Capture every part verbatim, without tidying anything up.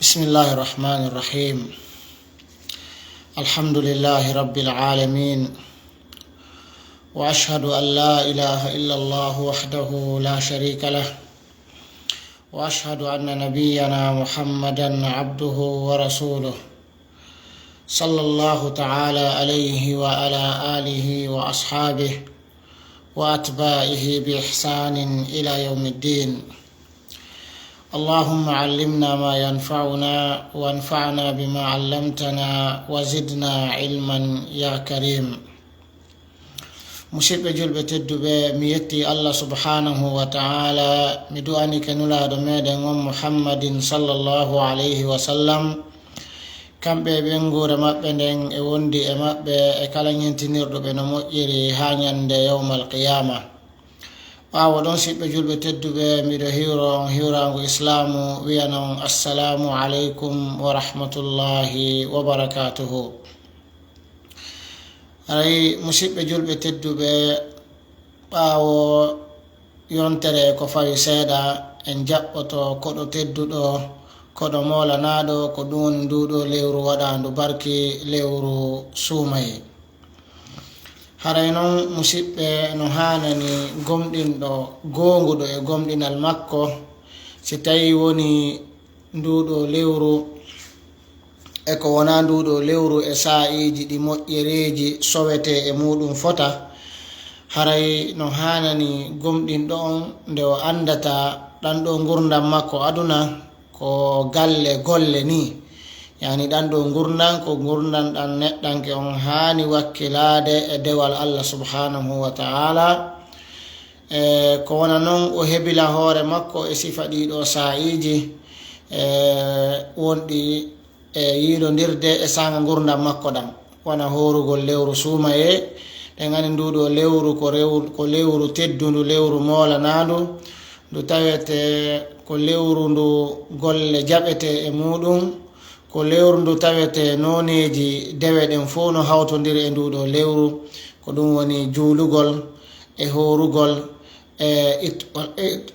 بسم الله الرحمن الرحيم. الحمد لله رب العالمين. وأشهد أن لا إله إلا الله وحده لا شريك له. وأشهد أن نبينا محمدا عبده ورسوله. صلى الله تعالى عليه وعلى آله وأصحابه وأتباعه بإحسان إلى يوم الدين. اللهم علمنا ما ينفعنا وانفعنا بما علمتنا وزدنا علما يا كريم. Musidɓe julɓe tedduɓe, mi yetti Allah subhanahu wa ta'ala, mi du'anike nulaaɗo meɗen on Muhammadin sallallahu alayhi wa sallam, kamɓe e ɓeynguure maɓɓe nden e wondi e maɓɓe e kala ñentinirɗo ɓe no moƴƴiri haa ñande yawmal qiyama. Ɓaawo ɗon, siɓɓe julɓe tedduɓe, miɗo hiwro on hiwraango islaamu, wiyana on assalaamu alaykum wa rahmatullahi wa barakatuhu. Haray, musidɓe julɓe tedduɓe, ɓaawo yontere ko fawi seeɗa, en jaɓɓoto koɗo tedduɗo, koɗo moolanaaɗo, ko ɗum woni nduuɗo lewru waɗaandu barki, lewru suumayee. Haray non, musidɓe, no haanani gomɗinɗo goonguɗo e gomɗinal makko, si tawii woni nduuɗo lewru e ko wonaa nduuɗo lewru e saa'iiji ɗi moƴƴereeji sowetee e muuɗum fota, haray no haanani gomɗinɗo on nde o anndata ɗan ɗoo ngurndan makko aduna ko galle golle nii. Yaani ɗan ɗoo ngurndan ko ngurndan ɗan neɗɗanke on haani wakkilaade e dewal Allah subhanahu wa ta'ala. E ko wona non o hebila hoore makko e sifa ɗii ɗoo saa'iiji, e wonɗi e yiilondirde e saanga ngurndan makko ɗan. Wona hoorugol lewru suumayee, ɗen anndi nduuɗo lewru ko rew-, ko lewru teddundu, lewru moolanaandu, ndu tawetee ko lewru ndu golle jaɓetee e muuɗum, ko lewru ndu tawetee nooneeji dewe ɗen fow no hawtondiri e nduuɗo lewru, ko ɗum woni juulugol e hoorugol e it-, e it-,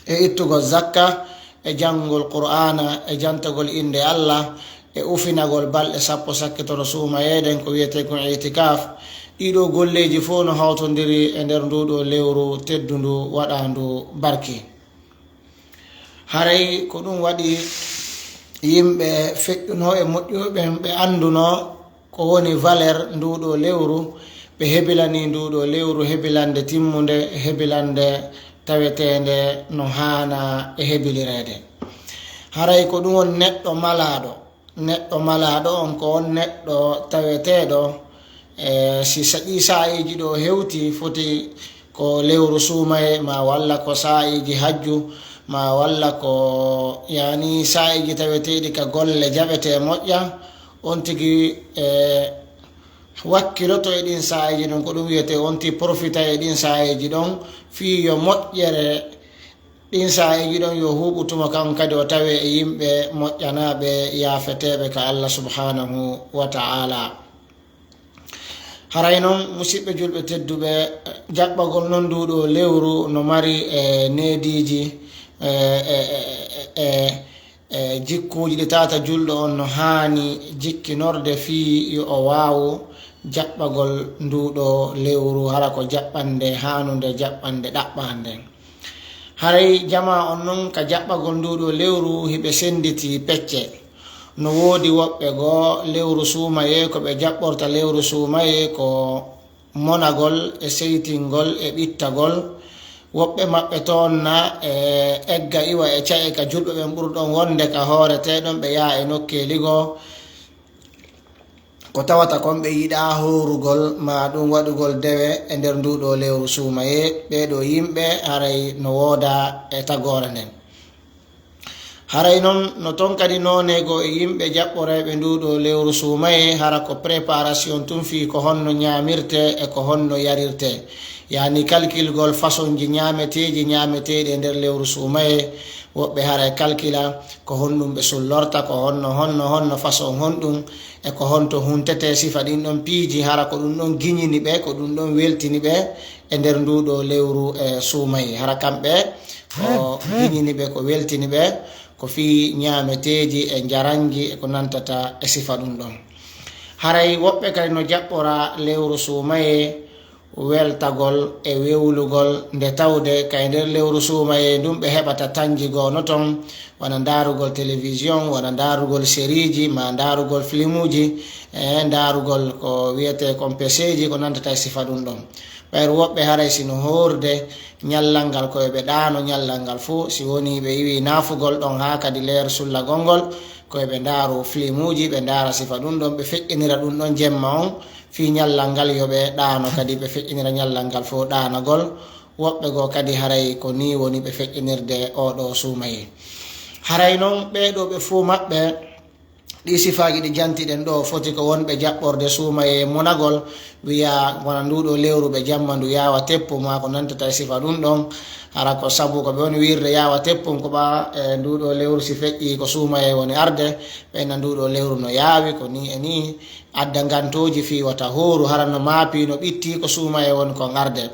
e ittugol zakka, e janngugol Qur'aana, e jantagol innde Allah, e ufinagol balɗe sappo sakkitoro suumayee ɗen, ko wiyetee kon itikaf. Ɗii ɗoo golleeji fow no hawtondiri e nder nduuɗo lewru teddundu waɗaandu barki. Haray ko ɗum waɗi yimɓe feƴƴunoo e moƴƴuɓe ɓen ɓe annduno ko woni valeur nduuɗo lewru, ɓe hebilani nduuɗo lewru hebilande timmunde, hebilande taweteende no haana e hebilireede. Haray ko ɗum woni neɗɗo malaaɗo. Neɗɗo malaaɗo on ko on neɗɗo taweteeɗo, e si sa-, ɗii saa'iiji ɗoo hewti, foti ko lewru suumayee, ma walla ko saa'iiji hajju, ma walla ko, yaani, saa'iiji taweteeɗi ka golle jaɓetee moƴƴa, on tigi, e wakkiloto e ɗin saa'iiji ɗon, ko ɗum wiyetee on tigi profita e ɗin saa'iiji ɗon, fii yo moƴƴere ɗin saa'iiji ɗon yo huuɓu tuma kan kadi o tawe e yimɓe moƴƴanaaɓe yaafeteeɓe ka Allah subhanahu wa ta'ala. Haray non, musidɓe julɓe tedduɓe, jaɓɓagol non nduuɗo lewru no mari, e, neediiji, e, e, e, e, e, e jikkuuji ɗi tawata julɗo on no haani jikkinorde fii yo o waawu jaɓɓagol nduuɗo lewru, hara ko jaɓɓande haanunde, jaɓɓande ɗaɓɓaande. Haray jamaa on non ka jaɓɓagol nduuɗo lewru hiɓe sennditi pecce. No woodi woɓɓe goo lewru suumayee, ko ɓe jaɓɓorta lewru suumayee ko monagol e seytingol e ɓittagol. Woɓɓe maɓɓe toonna e egga iwa e ca'e ka julɓe ɓen ɓurɗon wonde ka hooreteeɗon, ɓe yaha e nokkeeli goo. Ko tawata kon ɓe yiɗaa hoorugol maa ɗum waɗugol dewe e nder nduuɗo lewru suumayee, ɓee ɗoo yimɓe haray no wooda e tagoore nden. Haray non no ton kadi noone goo e yimɓe jaɓɓorayɓe nduuɗo lewru suumayee, hara ko préparation tun fii ko honno ñaamirtee e ko honno yarirtee. Yaani kalkilgol fasonji ñaameteeji ñaameteeɗi e nder lewru suumayee, woɓɓe haray kalkila ko honɗum ɓe sullorta, ko honno, honno, honno façon honɗum, e ko honto huntetee sifa ɗin ɗon piiji, hara ko ɗum ɗon giñini ɓe, ko ɗum ɗon weltini ɓe e nder nduuɗo lewru, e, suumayee. Hara kamɓe ko giñini ɓe, ko weltini ɓe, ko fii ñaameteeji e njaranji e ko nantata e sifa ɗum ɗon. Haray woɓɓe kadi no jaɓɓora lewru suumayee weltagol e wewlugol, nde tawde kay nder lewru suumayee ndun ɓe heɓata tanji goo no ton, wano ndaarugol télévision, wano ndaarugol sériiji, maa ndaarugol filmuuji, e ndaarugol ko wiyetee kon peseeji, ko nantata e sifa ɗum ɗon. Ɓayru woɓɓe haray si no hoorde ñallal ngal, ko yo ɓe ɗaano ñallal ngal fow. Si wonii ɓe iwii naafugol ɗon haa kadi leer sullagol ngol, ko yo ɓe ndaaru filmuuji, ɓe ndaara sifa ɗum ɗon, ɓe feƴƴinira ɗum ɗon jemma on, fii ñallal ngal yo ɓe ɗaano kadi, ɓe feƴƴinira ñallal ngal fow ɗaanagol. Woɓɓe goo kadi haray ko nii woni ɓe feƴƴinirde oo ɗoo suumayee. Haray non ɓee ɗoo ɓe fuu maɓɓe, ɗii sifaaji ɗi jantiɗen ɗoo foti ko wonɓe jaɓɓorde suumayee monagol, wiya wona nduu ɗoo lewru ɓe jamma ndu yaawa teppu maa ko nantata e sifa ɗum ɗon. Hara ko sabu ko ɓe woni wiirde yaawa teppu ko ɓaa, e, nduu ɗoo lewru si feƴƴii ko suumayee woni arde, ɓeyna nduu ɗoo lewru no yaawi, ko nii e nii, adda ngantooji fii wata hooru, hara no maapii, no ɓittii, ko suumayee woni kon arde.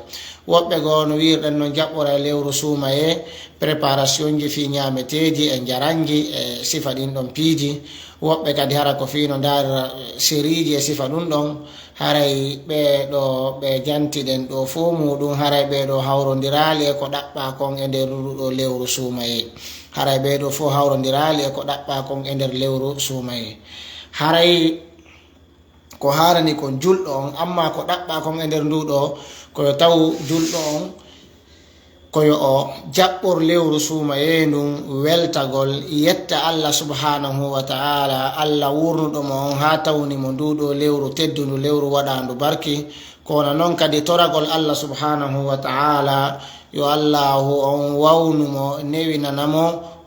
Woɓɓe goo no wiirɗen non jaɓɓora e lewru suumayee, préparationji fii ñaameteeji e njaranji e sifa ɗin ɗon piiji. Woɓɓe kadi hara ko fii no ndaarira, eh, sériiji e sifa ɗum ɗon. Haray ɓee ɗoo ɓe jantiɗen ɗoo fow muuɗum, haray ɓee ɗoo hawrondiraali e ko ɗaɓɓaa kon e nder nduu ɗoo lewru suumayee. Haray ɓee ɗoo fow hawrondiraali e ko ɗaɓɓaa kon e nder lewru suumayee. Haray ko haanani kon julɗo on, ammaa ko ɗaɓɓaa kon e nder nduu ɗoo, ko yo taw julɗo on, ko yo o jaɓɓor lewru suumayee ndun weltagol, yetta Allah subhaanahu wa ta'aalaa, Allah wuurnuɗo mo on haa tawni mo nduu ɗoo lewru teddundu, lewru waɗaandu barki. Ko wona non kadi toragol Allah subhaanahu wa ta'aalaa, yo Allaahu on wawnu mo, newinana mo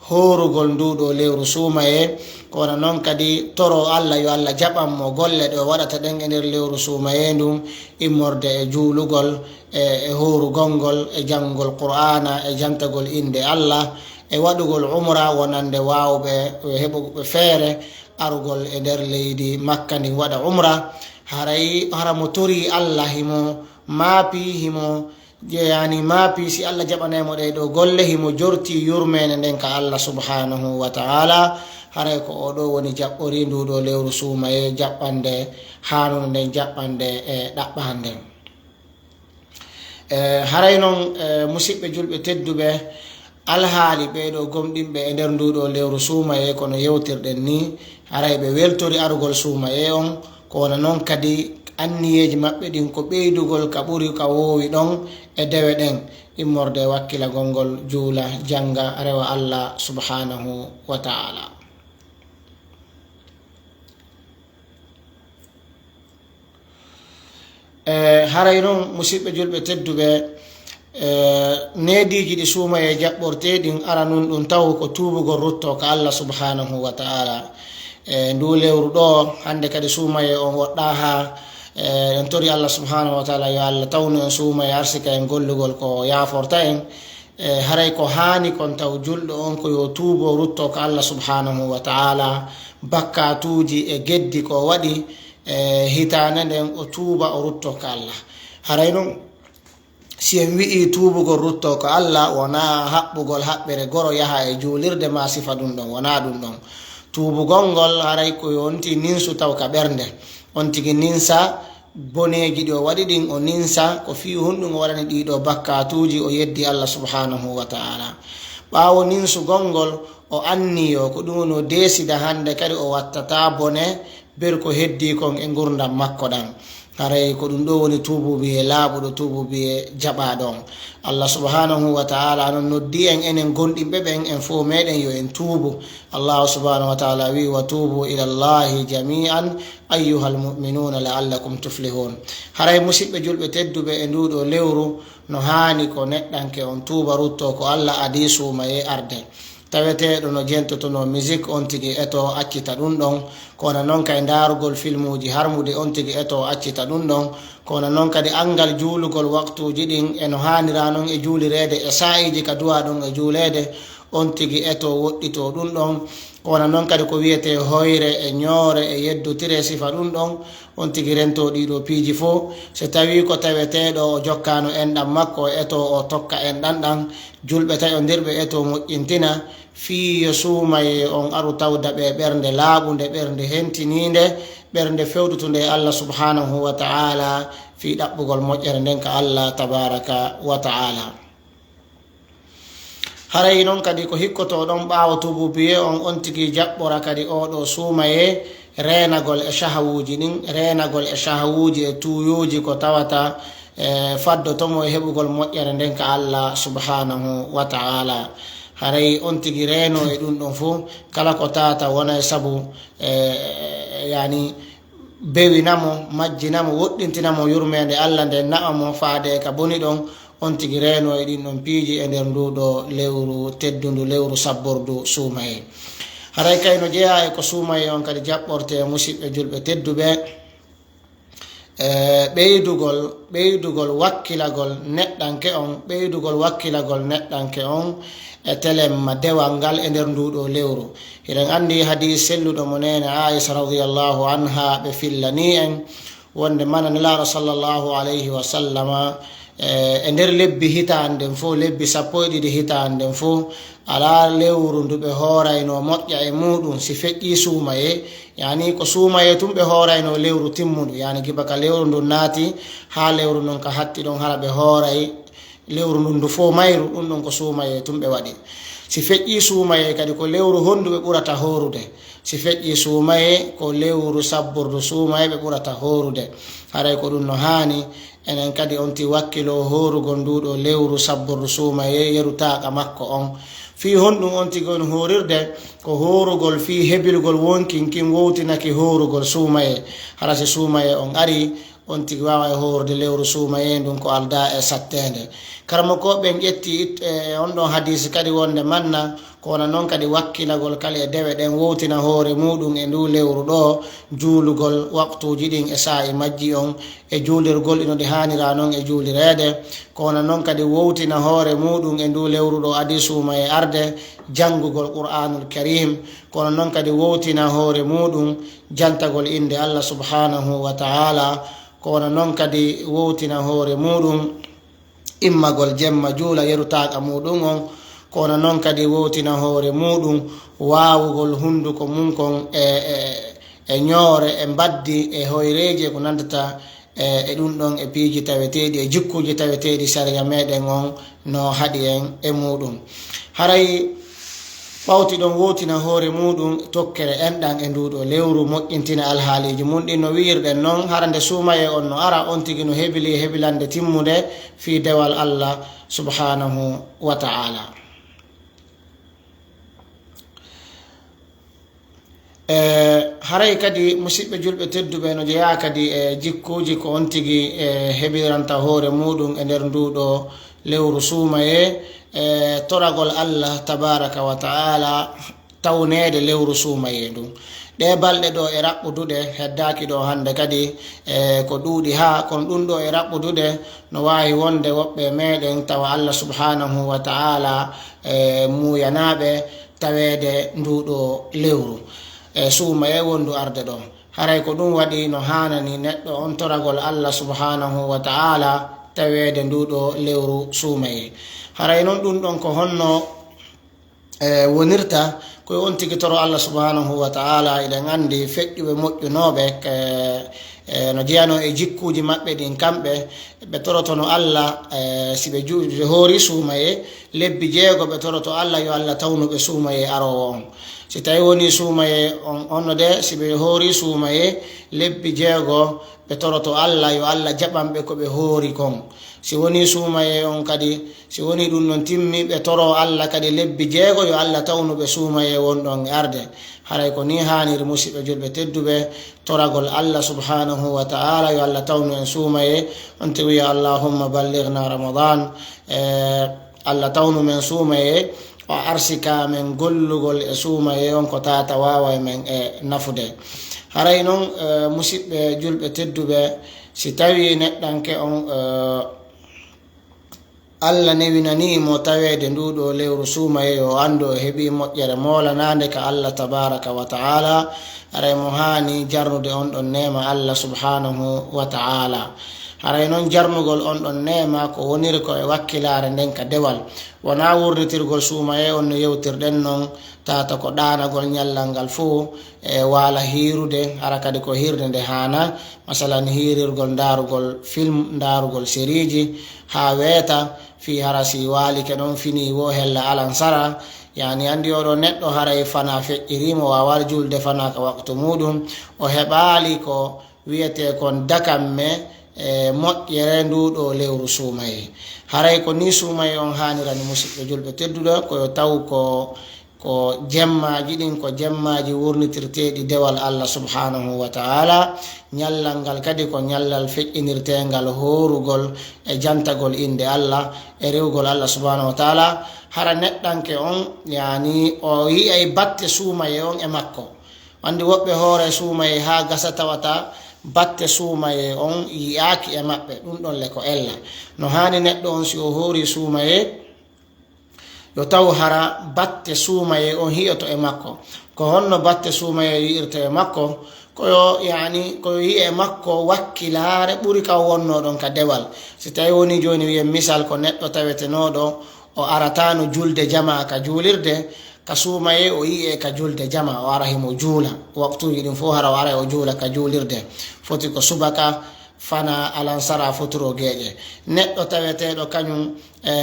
hoorugol nduu ɗoo lewru suumayee. Ko wona non kadi toro Allah, yo Allah jaɓan mo golle ɗe o waɗata ɗen e nder lewru suumayee ndun, immorde e juulugol, e, e hoorugol ngol, e janngugol Qur'aana, e jantagol innde Allah, e waɗugol umra wonande waawɓe, e heɓuɓe feere arugol e nder leydi Makka ndin waɗa umra. Haray, hara mo torii Allah, himo maapii, himo jeyaani maapii, si Allah jaɓanay mo ɗee ɗoo golle, himo jortii yurmeende nden ka Allah subhaanahu wa ta'aalaa, haray ko oo ɗoo woni jaɓɓorii nduu ɗoo lewru suumayee jaɓɓande haanunde nden, jaɓɓande e ɗaɓɓaande nden. E, haray non, e, musiɓɓe julɓe tedduɓe, alhaali ɓee ɗoo gomɗinɓe e nder nduu ɗoo lewru suumayee, kono yewtirɗen nii, haray ɓe weltori arugol suumayee on, ko wona non kadi anniyeeji maɓɓe ɗin ko ɓeydugol ka ɓuri ka woowi ɗon e dewe ɗen, immorde e wakkilagol ngol juula, jannga, rewa Allah subhaanahu wa ta'aalaa. E, haray non, musiɓɓe julɓe tedduɓe, e, neediiji ɗi suumayee jaɓɓortee ɗin, aranun ɗun taw ko tuubugol ruttoo ka Allah subhaanahu wa ta'aalaa. E, nduu lewru ɗoo, hannde kadi suumayee on woɗɗaa haa, e, en tori Allah subhaanahu wa ta'aalaa yo Allah tawnu en suumayee, arsika en gollugol ko yaaforta en. E, haray ko haani kon taw julɗo on ko yo tuubo ruttoo ka Allah subhaanahu wa ta'aalaa, bakkaatuuji e geddi ko o waɗi, e, hitaande nden o tuuba o ruttoo ka Allah. Haray non, si en wi'ii tuubugol ruttoo ka Allah, wonaa haɓɓugol haɓɓere goro yaha e juulirde maa sifa ɗum ɗon, wonaa ɗum ɗon. Tuubugol ngol haray ko yo on tigi ninsu taw ka ɓernde, on tigi ninsa boneeji ɗi o waɗi ɗin, o ninsa ko fii honɗum o waɗani ɗii ɗoo bakkaatuuji, o yeddi Allah subhaanahu wa ta'aalaa. Ɓaawo ninsugol ngol, o anniyo ko ɗum woni o deesida hannde kadi o wattataa bone nder ko heddii kon e ngurndan makko ɗan. Haray ko ɗum ɗoo woni tuubuubiyee laaɓuɗo, tuubuubiyee jaɓaaɗo on. Allah subhaanahu wa ta'aalaa non noddii en, enen gomɗinɓe ɓen, en fow meɗen yo en tuubu. Allahu subhaanahu wa ta'aalaa wi'i, "Wa tuubu ila Allahi jami'an ayyuhal mu'minuuna la'allakum tuflihuun." Haray musiɓɓe julɓe tedduɓe, e nduu ɗoo lewru no haani ko neɗɗanke on tuuba ruttoo ka Allah adii suumayee arde. Taweteeɗo no jentotonoo musique on tigi etoo accita ɗum ɗon, Ko wona noon kay ndaarugol filmuuji harmuɗi, on tigi eto accita ɗum ɗon. Ko wona noon kadi anngal juulugol waktuuji ɗin e no haanira noon e juulireede e saa'iiji ka duwaa ɗon e juuleede, on tigi eto woɗɗito ɗum ɗon. Ko wona noon kadi ko wiyetee hoyre e ñoore e yeddotire sifa ɗum ɗon, on tigi rento ɗii ɗoo piiji fof. So tawii ko taweteeɗo o jokkaano enɗam makko, o eto o tokka enɗam ɗam. Julɓe taƴondirɓe eto moƴƴintina, fii yo suumayee on aru tawda ɓe ɓernde laaɓunde, ɓernde hentiniinde, ɓernde fewdutunde e Allah subhanahu wa ta'ala, fii ɗaɓɓugol moƴƴere nden ka Allah tabaraka wa ta'ala. Haray non kadi ko hikkotoo ɗon ɓaawo tuubuubuyee on, on tigi jaɓɓora kadi oo ɗoo suumayee reenagol e shahawuuji ɗin, reenagol e shahawuuji e tuuyuuji ko tawata, e, faddoto mo e heɓugol moƴƴere nden ka Allah subhanahu wa ta'ala. Haray on tigi reeno e ɗum ɗon fof, kala ko tata wona e sabu, e, yani, bewina mo, majjina mo, woɗɗintina mo yurmeende Allah nden, naɓa mo faade e ka boni ɗon, on tigi reeno e ɗin ɗon piiji e nder nduu ɗoo lewru teddundu, lewru sabbordu suumayee. Haray kay no jeyaa e ko suumayee on kadi jaɓɓortee, musiɓɓe julɓe tedduɓe, e ɓeydugol, ɓeydugol wakkilagol neɗɗanke on, ɓeydugol wakkilagol neɗɗanke on e telemma dewal ngal e nder nduu ɗoo lewru. Hiɗen anndi hadiis selluɗo mo neene Aisha radiyallahu anha ɓe fillanii en, wonde mana Nelaaɗo sallallahu alayhi wa sallama, e, e nder lebbi hitaande nden fof, lebbi sappo e ɗiɗi hitaande nden fof, alaa lewru ndu ɓe hooraynoo moƴƴa e muuɗum si feƴƴii suumayee, yani ko suumayee tun ɓe hooraynoo lewru timmundu, yani giba ka lewru ndun naati haa lewru ndun ka hatti ɗon, hara ɓe hooray lewru ndun ndu fof mayru, ɗum ɗon ko suumayee tun ɓe waɗi. Si feƴƴii suumayee kadi, ko lewru hondu ɓe ɓurata hoorude? Si feƴƴii suumayee, ko lewru sabbordu suumayee ɓe ɓurata hoorude. Haray ko ɗum no haani enen kadi on tigi wakkiloo hoorugol nduu ɗoo lewru sabbordu suumayee, yeru taaqa makko on. Fii honɗum on tigi woni hoorirde? Ko hoorugol fii hebilgol wonkin kin wowtinaki hoorugol suumayee. Hara si suumayee on arii, on tigi waaway hoorde lewru suumayee ndun ko aldaa e satteende. Karamokooɓe ɓen ƴetti it-, e on ɗon hadiisi kadi wonde manna, ko wona non kadi wakkilagol kala e dewe ɗen wowtina hoore muuɗum e nduu lewru ɗoo, juulugol waqtuuji ɗin e saa'i majji on, e juulirgol ino ɗi haanira non e juulireede. Ko wona non kadi wowtina hoore muuɗum e nduu lewru ɗoo adii suumayee arde, janngugol Qur'aanul Kariim. Ko wona non kadi wowtina hoore muuɗum jantagol innde Allah subhanahu wa ta'ala. Ko wona non kadi wowtina hoore muuɗum immagol jemma juula yeru taaqa muuɗum on. Ko wona non kadi wowtina hoore muuɗum waawugol hunduko mum kon e, e, e ñoore, e mbaddi, e hoyreeji e ko nandata e, e ɗum ɗon e piiji taweteeɗi, e jikkuuji taweteeɗi sariya meɗen on no haɗi en e muuɗum. Haray ɓawti ɗon wowtina hoore muuɗum tokkere enɗan e nduu ɗoo lewru, moƴƴintina alhaaliiji mum ɗin no wi'irɗen non, hara nde suumayee on no ara, on tigi no hebili hebilande timmunde fii dewal Allah subhanahu wa ta'ala. E, haray kadi, musiɓɓe julɓe tedduɓe, no jeyaa kadi e jikkuuji ko on tigi, e, hebiliranta hoore muuɗum e nder nduu ɗoo lewru suumayee, e, toragol Allah tabaraka wa ta'ala tawneede lewru suumayee ndun. Ɗee balɗe ɗoo e raɓɓuduɗe, heddaaki ɗoo hannde kadi, e, ko ɗuuɗi haa, kono ɗum ɗoo e raɓɓuduɗe, no waawi wonde woɓɓe e meɗen tawa Allah subhanahu wa ta'ala, e, muuyanaaɓe taweede nduu ɗoo lewru, e, suumayee wondu arde ɗoo. Haray ko ɗum waɗi no haanani neɗɗo on toragol Allah subhanahu wa ta'ala taweede nduu ɗoo lewru suumayee. Haray non ɗum ɗon ko honno, e, wonirta? Ko on tigi toro Allah subhanahu wa ta'ala, eɗen anndi feƴƴuɓe moƴƴunooɓe, e, e, no jeyanoo e jikkuuji maɓɓe ɗin kamɓe, ɓe torotono Allah, e, si ɓe ju-, ɓe hoori suumayee, lebbi jeego ɓe toroto Allah yo Allah tawnu ɓe suumayee aroowo on. Si tawi wonii suumayee on, onno de, si ɓe hoori suumayee, lebbi jeego ɓe toroto Allah yo Allah jaɓan ɓe ko ɓe hoori kon. Si wonii suumayee on kadi, si wonii ɗum non timmi, ɓe toroo Allah kadi lebbi jeego yo Allah tawnu ɓe suumayee won ɗon e arde. Haray ko nii haaniri, musiɓɓe julɓe tedduɓe, toragol Allah subhanahu wa ta'ala yo Allah tawnu en suumayee. On tigi wiya, "Allahumma ballighna Ramadan." E, Allah tawnu men suumayee, o arsika men gollugol e suumayee on ko tata waaway men e nafude. Haray non, eh, musiɓɓe julɓe tedduɓe, si tawi neɗɗanke on, eh, Allah newinanii mo taweede nduu ɗoo lewru suumayee, yo o anndu o heɓii moƴƴere moolanaande ka Allah tabaaraka wa ta'ala, haray mo haani jarnude on ɗon neema Allah subhaanahu wa ta'ala. Haray non jarnugol on ɗon neema ko woniri ko e wakkilaare nden ka dewal. Wonaa wurnitirgol suumayee on no yewtirɗen non, tata ko ɗaanagol ñallal ngal fuu, e waala hiirude, hara kadi ko hiirde nde haanaa, masalan hiirirgol ndaarugol film, ndaarugol seriiji, haa weeta, fii hara si waalike ɗon finii woo hella alansara, yaani anndi oo ɗoo neɗɗo haray fanaa feƴƴirii mo, waawaa juulde fanaa ka waqtu muuɗum, o heɓaali ko wiyetee kon dakamme e moƴƴere nduu ɗoo lewru suumayee. Haray ko nii suumayee on haanirani musiɓɓe julɓe tedduɓe, ko yo taw ko, ko jemmaaji ɗin, ko jemmaaji wurnitirteeɗi dewal Allah subhaanahu wa ta'ala. Ñallal ngal kadi ko ñallal feƴƴinirteengal hoorugol e jantagol innde Allah e rewugol Allah subhaanahu wa ta'ala. Hara neɗɗanke on, yaani o yi'ay batte suumayee on e makko. Anndi woɓɓe hoore suumayee haa gasa tawata batte suumayee on yi'aaki e maɓɓe, ɗum ɗon le ko ella. No haani neɗɗo on si o hoori suumayee, yo taw hara batte suumayee on hi'oto e makko. Ko honno batte suumayee yi'irta e makko? Ko yo, yaani, ko yo yi'e e makko wakkilaare ɓuri ka o wonnoo ɗon ka dewal. Si tawi woni jooni wi'en misal ko neɗɗo tawetenooɗo o arataano julde jamaa ka juulirde, ka suumayee o yi'e ka julde jamaa, o ara himo juula. Waqtuuji ɗin fow hara o aray o juula ka juulirde. Foti ko subaka, fanaa, alansara, futuro, geeƴe. Neɗɗo taweteeɗo kañum, e,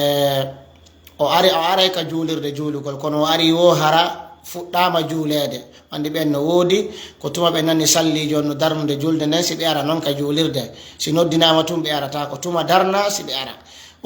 o ari, o aray ka juulirde juulugol, kono o ari woo hara fuɗɗaama juuleede. Anndi ɓen no woodi, ko tuma ɓe nani salliijo on no darnude julde nden, si ɓe ara non ka juulirde. Si noddinaama tun ɓe arata, ko tuma darna si ɓe ara.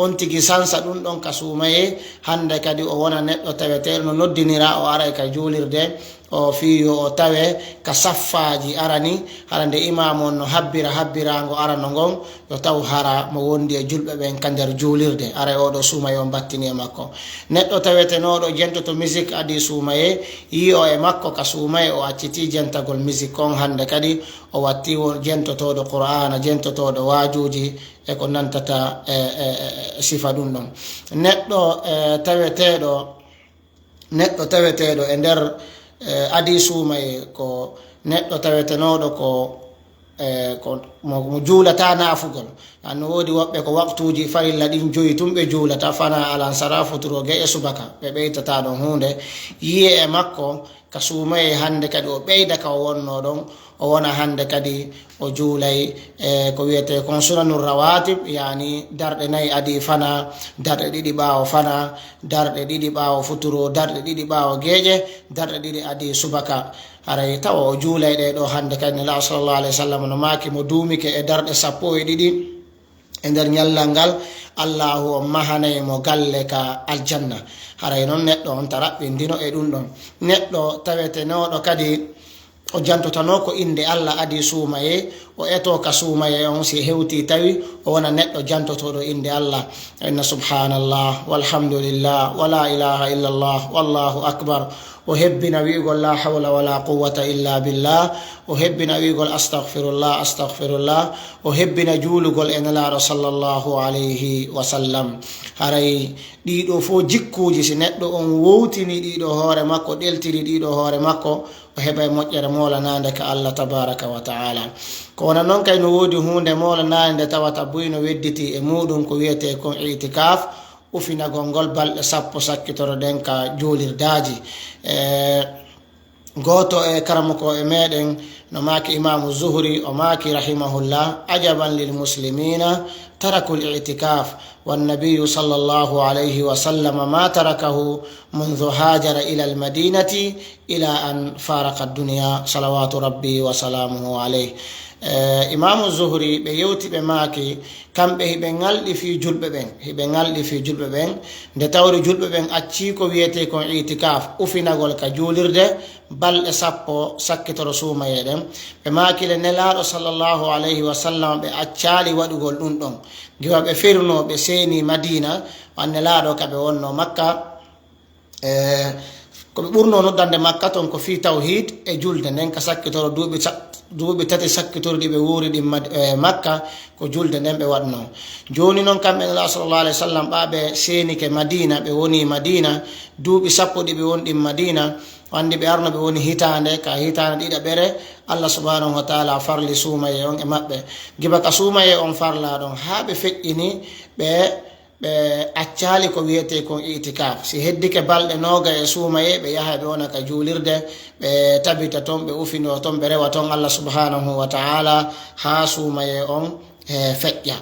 On tigi sansa ɗum ɗon ka suumayee, hannde kadi o wona neɗɗo taweteeɗo no noddinira, o aray ka juulirde, o fii yo o tawe ka saffaaji arani, hara nde imaamu on no habbira habbiraango arano ngon, yo taw hara mo wondi e julɓe ɓen ka nder juulirde, aray oo ɗoo suumayee on battini e makko. Neɗɗo tawetenooɗo jentoto misik adii suumayee, yi'o e makko ka suumayee o accitii jentagol misik on, hannde kadi o wattii won jentotooɗo Qur'aana, jentotooɗo waajuuji, e ko nantata e, e, e, e sifa ɗum ɗon. Neɗɗo, e, taweteeɗo, neɗɗo taweteeɗo e nder, e, adii suumayee ko neɗɗo tawetenooɗo ko, e, ko mo, mo juulataa naafugol. An no woodi woɓɓe ko waqtuuji farilla ɗin joyi tun ɓe juulata, fanaa, alansara, futuro, geeƴe, subaka. Ɓe ɓeytataa ɗon huunde. Yi'e e makko ka suumayee hannde kadi o ɓeyda ka o wonnoo ɗon, o wona hannde kadi o juulay, e, ko wiyetee kon sunanu rawatib, yaani darɗe nayi adii fanaa, darɗe ɗiɗi ɓaawo fanaa, darɗe ɗiɗi ɓaawo futuro, darɗe ɗiɗi ɓaawo geeƴe, darɗe ɗiɗi adii subaka. Haray tawa o juulay ɗee ɗoo hannde kadi, Nelaaɗo sallallahu alayhi wa sallam no maaki mo duumike e darɗe sappo e ɗiɗi e nder ñallal ngal, Allaahu on mahanay mo galle ka aljanna. Haray non neɗɗo on ta raɓɓindino e ɗum ɗon. Neɗɗo tawetenooɗo kadi o jantotanoo ko innde Allah adii suumayee, o etoo ka suumayee on si hewtii tawi o wona neɗɗo jantotooɗo innde Allah. Inna subhanallah, walhamdulillah, wala ilaha illallah, wallahu akbar. O hebbina wi'ugol la hawla wala quwwata illa billah. O hebbina wi'ugol astaghfirullah, astaghfirullah. O hebbina juulugol e Nelaaɗo sallallahu alayhi wa sallam. Haray ɗii ɗoo fow jikkuuji, si neɗɗo on wowtini ɗii ɗoo hoore makko, ɗeltiri ɗii ɗoo hoore makko, o heɓay moƴƴere moolanaande ka Allah tabaraka wa ta'ala. Ko wona non kay no woodi huunde moolanaande nde tawata buy no wedditii e muuɗum ko wiyetee kon i'tikaaf, ufinagol ngol balɗe sappo sakkitoroɗen ka juulirdaaji. E, gooto e karamokooɓe meɗen no maaki Imaamu Zuhri, o maaki rahimahullah, ajaban lil muslimina tarakul i'tikaaf, wan nabiyyu sallallahu alayhi wa sallam ma tarakahu mundhu haajara ilal madinati ila an faraqa dunya, salawatu rabbi wa salamuhu alayh. E, Imaamu Zuhri, ɓe yewti, ɓe maaki, kamɓe hiɓe ŋalɗi fii julɓe ɓen, hiɓe ŋalɗi fii julɓe ɓen, nde tawri julɓe ɓen accii ko wiyetee kon i'tikaaf, ufinagol ka juulirde balɗe sappo sakkitoro suumayee ɗen. Ɓe maaki le Nelaaɗo sallallahu alayhi wa sallam ɓe accaali waɗugol ɗum ɗon. Giwa ɓe fernoo, ɓe seenii Madiina, an Nelaaɗo ka ɓe wonnoo Makka, e, Ko ɓe ɓurno noddande Makka ton ko fii tawhid e julde nden ka sakkitoro duuɓi sa-, duuɓi tati sakkitorɗi ɓe wuuri ɗin Mad-, eh, Makka, ko julde nden ɓe waɗno. Jooni non kamɓe Nela sallallahu alaihi wasallam ɓa ɓe seenike Madina, ɓe woni Madina, duuɓi sappo ɗi ɓe woni ɗin Madina, wandi ɓe arno ɓe woni hitaande, ka hitaande ɗiɗaɓere, Allah subhanahu wa ta'ala farli suumaye on e maɓɓe. Giba ka suumaye on farla ɗon, haa ɓe feƴƴini, ɓe ɓe accaali ko wiyetee kon itikaf. Si heddike balɗe nooga e suumaye, ɓe yaha ɓe wona ka juulirde, ɓe tabita ton, ɓe ufinoo ton, ɓe rewa ton Allah subhanahu wa ta'ala haa suumaye on, e, feƴƴa.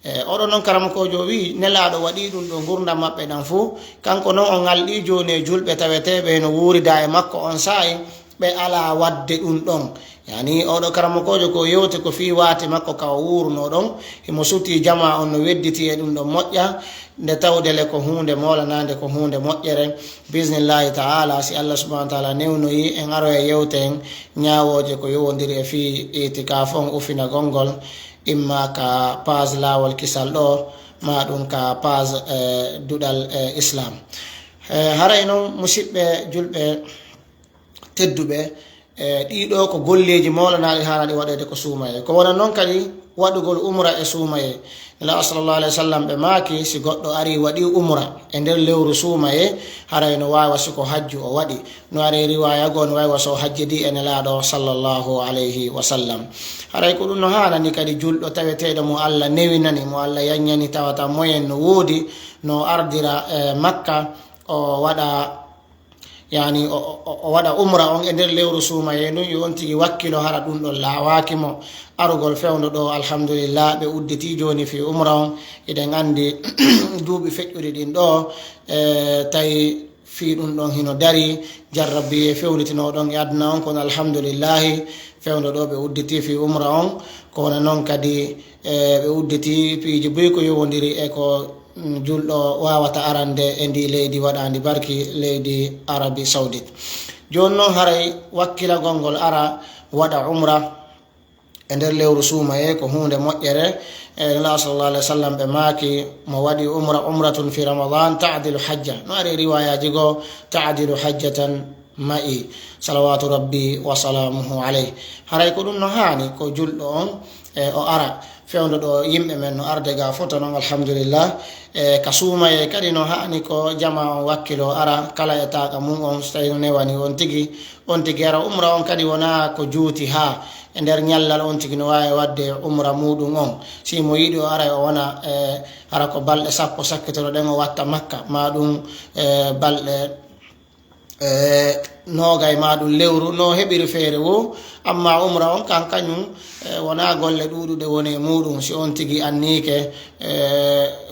E, oɗo non karamokoojo wi'i, Nelaaɗo waɗii ɗum ɗo ngurndan maɓɓe ɗan fuu, kanko non o ŋalɗii jooni e julɓe taweteeɓe no wuurida e makko on saa'i, ɓe alaa waɗde ɗum ɗon. Yani, oɗo karamokoojo ko yewti ko fii waati makko ka o wuurunoo ɗon, himo sutii jamaa on no wedditi e ɗum ɗon moƴƴa, nde tawde le ko huunde moolanaande, ko huunde moƴƴere. Bismillahi ta'ala, si Allah subhanahu wa ta'ala newnoyi, en aroya yewte en ñaawooje ko yowondiri e fii itikaf on ufinagol ngol, imma ka page Laawol Kisal ɗo, ma ɗum ka page, eh, Duɗal, eh, Islam. Eh, haray non, musiɓɓe julɓe, tedduɓe, e, ɗii ɗoo ko golleeji moolanaaɗi haanaaɗi waɗeede ko suumayee. Ko wona non kadi waɗugol umra e suumayee. Nelaaɗo sallallahu alaihi wasallam ɓe maaki, si goɗɗo arii waɗii umra e nder lewru suumayee, haray no waawa si ko hajju o waɗi. No ari riwaaya goo no waawi wa so hajjidii e Nelaaɗo sallallahu alaihi wasallam. Haray ko ɗum no haanani kadi julɗo taweteeɗo mo Allah newinani, mo Allah yaññani tawata moyen no woodi, no ardira, e, Makka, o waɗa Yani, o, o, o waɗa umra on e nder lewru suumayee ndun, yo on tigi wakkilo hara ɗum ɗon laawaaki mo. Arugol fewndo ɗo, alhamdulillah, ɓe udditii jooni fii umra on. Hiɗen anndi duuɓi feƴƴuɗi ɗin ɗo, e, tawi fii ɗum ɗon hino darii, jarrabiye fewnditino ɗon e aduna on, kono alhamdulillahi, fewndo ɗo ɓe udditii fii umra on. Ko wona non kadi, e, ɓe udditii piiji buy ko yowondiri e ko mm, julɗo waawata arande e ndii leydi waɗaandi barki, leydi Arabie Saoudite. Jooni non, haray wakkilagol ngol ara waɗa umra e nder lewru suumayee ko huunde moƴƴere. E, Nelaaɗo sallallahu alaihi wasallam ɓe maaki, mo waɗi umra, umratun fi Ramadan ta'dilu hajja. No ari riwaayaaji goo, ta'dilu hajjatan ma'i, salawatu rabbi wa salamuhu alayh. Haray ko ɗum no haani ko julɗo on, e, o ara fewndo ɗo yimɓe men no arde ga fota non, alhamdulillah. E, ka suumayee kadi no haani ko jamaa on wakkilo ara kala e taaqa mun on, so tawi no newani on tigi, on tigi ara umra on kadi wona ko juuti haa e nder ñallal on tigi no waawi waɗde umra muuɗum on. Si mo yiɗi o ara o wona, e, hara ko balɗe sappo sakkitoro ɗen o watta Makka, ma ɗum, e, balɗe e, noogay ma ɗum lewru, no heɓiri feere wo, amma umra on kan kañum, e, wona golle ɗuuɗuɗe woni e muuɗum, si on tigi anniike, e,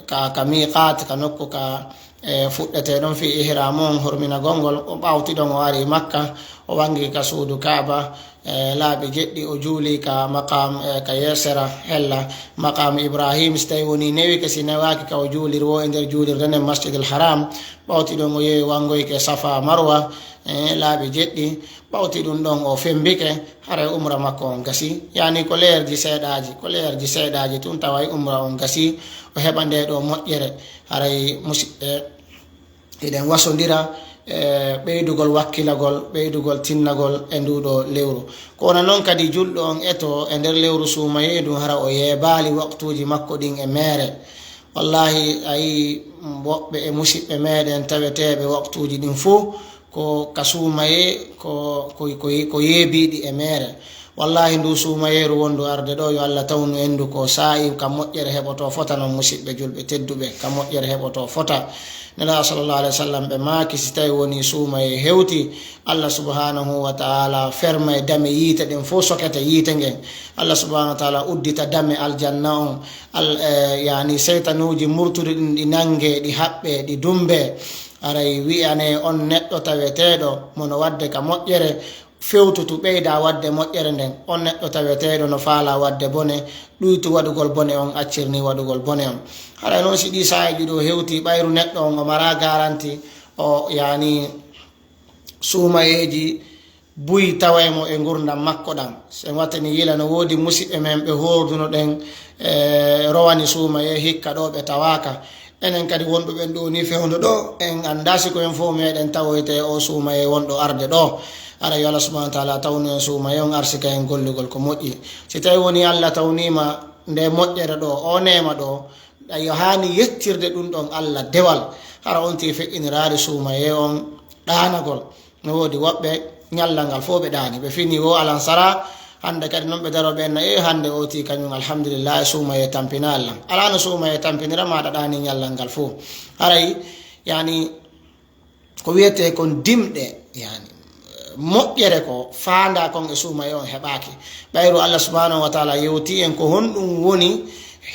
ka, ka miqaat, ka nokku ka, e, fuɗɗete ɗon fii ihram on, horminagol ngol, o ɓawti ɗon o ari Makka, o wangi ka suudu Kaaba, e, laabi jeɗɗi, o juuli ka maqam, e, ka yeesera hella maqam Ibrahim, si tawi woni newike, si newaaki ka o juuliri wo e nder juulirde nden Masjidil Haram, ɓawti ɗon o yehi wangoyke Safa Marwa, e, laabi jeɗɗi, ɓawti ɗum ɗon o fembike, haray umra makko on gasi. Yani ko leerji seeɗaaji, ko leerji seeɗaaji tun taway umra on gasi, o heɓa nde ɗo moƴƴere. Haray musiɓɓe, hiɗen wasondira, e, ɓeydugol wakkilagol, ɓeydugol tinnagol e nduɗo lewru. Ko wona non kadi julɗo on eto e nder lewru suumayee ndun hara o yeebaali waqtuuji makko ɗin e meere. Wallahi, a yii woɓɓe e musiɓɓe meɗen taweteeɓe waqtuuji ɗin fuu, ko ka suumayee, ko, ko, ko, ko yeebiiɗi e meere. Wallahi, ndu suumayeeru wondu arde ɗo, yo Allah tawnu en ndu ko saa'i ka moƴƴere heɓoto fota non, musiɓɓe julɓe tedduɓe, ka moƴƴere heɓoto fota. Nelaaɗo sallallahu alaihi wasallam ɓe maaki, si tawi woni suumayee hewti, Allah subhanahu wa ta'ala fermay dame yiite ɗen fof, sokete yiite ngen. Allah subhanahu wa ta'ala uddita dame aljanna on. Al-, eh, yani seytanuuji murtuɗi ɗin ɗi nange, ɗi haɓɓe, ɗi dumbe. Aray wi'ane on neɗɗo taweteeɗo mo no wadde ka moƴƴere, fewtutu ɓeyda wadde moƴƴere nden. On neɗɗo taweteeɗo no faala wadde bone, ɗuytu waɗugol bone on, accirni waɗugol bone on. Haray non si ɗi saa'iiji ɗo hewti ɓayru neɗɗo on o mara garanti, o yani suumayeeji buy taway mo e ngurndan makko ɗan. Sen wattani yila no woodi musiɓɓe men ɓe hoorduno ɗen, e, rowani suumayee hikka ɗo ɓe tawaaka. Enen kadi wonɓe ɓen ɗo ni fewndo ɗo, en anndaa si ko en fof meɗen tawoyte e o suumaye wonɗo arde ɗo. Ara yo Allah subhanahu wa taala tawnu en suumaye on, arsika en gollugol ko moƴƴi. Si tawi woni Allah tawnima nde moƴƴere ɗo, o neema ɗo, a yo haani yettirde ɗum ɗon Allah dewal. Hara on ti feƴƴiniraade suumaye on ɗaanagol. No woodi woɓɓe ñallal ngal fof ɓe ɗaani, ɓe fini wo alan sara. Hannde kadi noon ɓe daro ɓe na e hannde o ti kañum alhamdulillah, e suumaye tampina Allah. Alaa no suumaye tampinira ma ɗa ɗaani ñallal ngal fof. Haray yani ko wiyetee kon dimɗe, yani moƴƴere ko faandaa kon e suumaye on heɓaaki. Ɓayru Allah subhanahu wa taala yewti en ko honɗum woni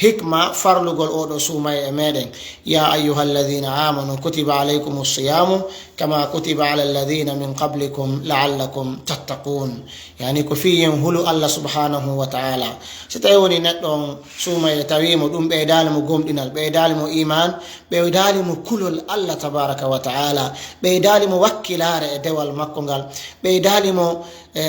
hikma farlugol oɗo suumaye e meɗen. Ya ayyuha alladhina amanu kutiba alaykum alsiyamu kama kutiba ala alladhina min qablikum la'allakum tattaqun. Yani ko fii yen hulu Allah subhanahu wa taala. Si tawi woni neɗɗo on suumaye tawimo ɗum ɓeydaali mo gomɗinal, ɓeydaali mo iman, ɓeydaali mo kulol Allah tabaraka wa taala, ɓeydaali mo wakkilaare e dewal makko ngal, ɓeydaali mo e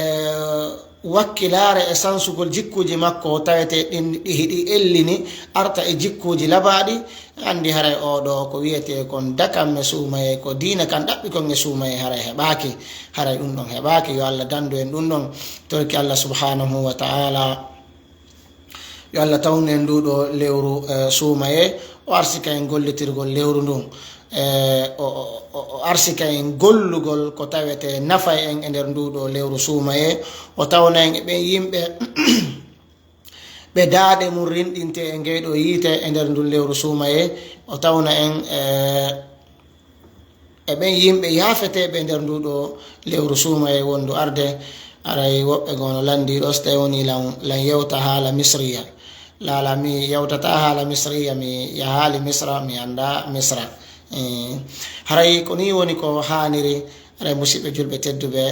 wakkilaare e sansugol jikkuuji makko tawete ɗin ɗi hiɗi ellini arta e jikkuuji labaaɗi. Anndi haray oɗo ko wiyetee kon dakamme suumaye, ko diina kan ɗaɓɓi kon e suumaye, haray heɓaaki. Haray ɗum ɗon heɓaaki. Yo Allah dandu en ɗum ɗon. Torki Allah subhanahu wa taala yo Allah tawnu en nduɗo lewru e suumaye, o arsika en gollitirgol lewru ndun. E o arsika en gollugol ko tawete nafay en e nder nduɗo lewru suumaye. O tawna en e ɓen yimɓe ɓe daaɗe mum rinɗinte e ngeyɗo yiite e nder ndun lewru suumaye. O tawna en e e ɓen yimɓe yaafeteeɓe e nder nduɗo lewru suumaye wondu arde. Aray woɓɓe goo no lanndii ɗo, so tawi woni lan lan yewta haala misriya. Laala mi yewtata haala misriya, mi yahaali misra, mi annda misra. Haray ko nii woni ko haaniri. Aray musiɓɓe julɓe tedduɓe,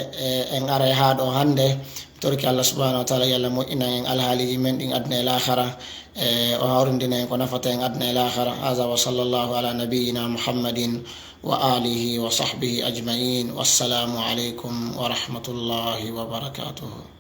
en aray haa ɗo hannde. Torki Allah subhanahu wa taala yo Allah moƴƴinan en alhaaliji men ɗin aduna e laahara. E o hawrindina en ko nafata en aduna e laahara. Haza wa sallallahu ala nabiyyina Muhammadin wa alihi wa sahbihi ajma'in. Wassalamu alaikum wa rahmatullahi wa barakatuhu.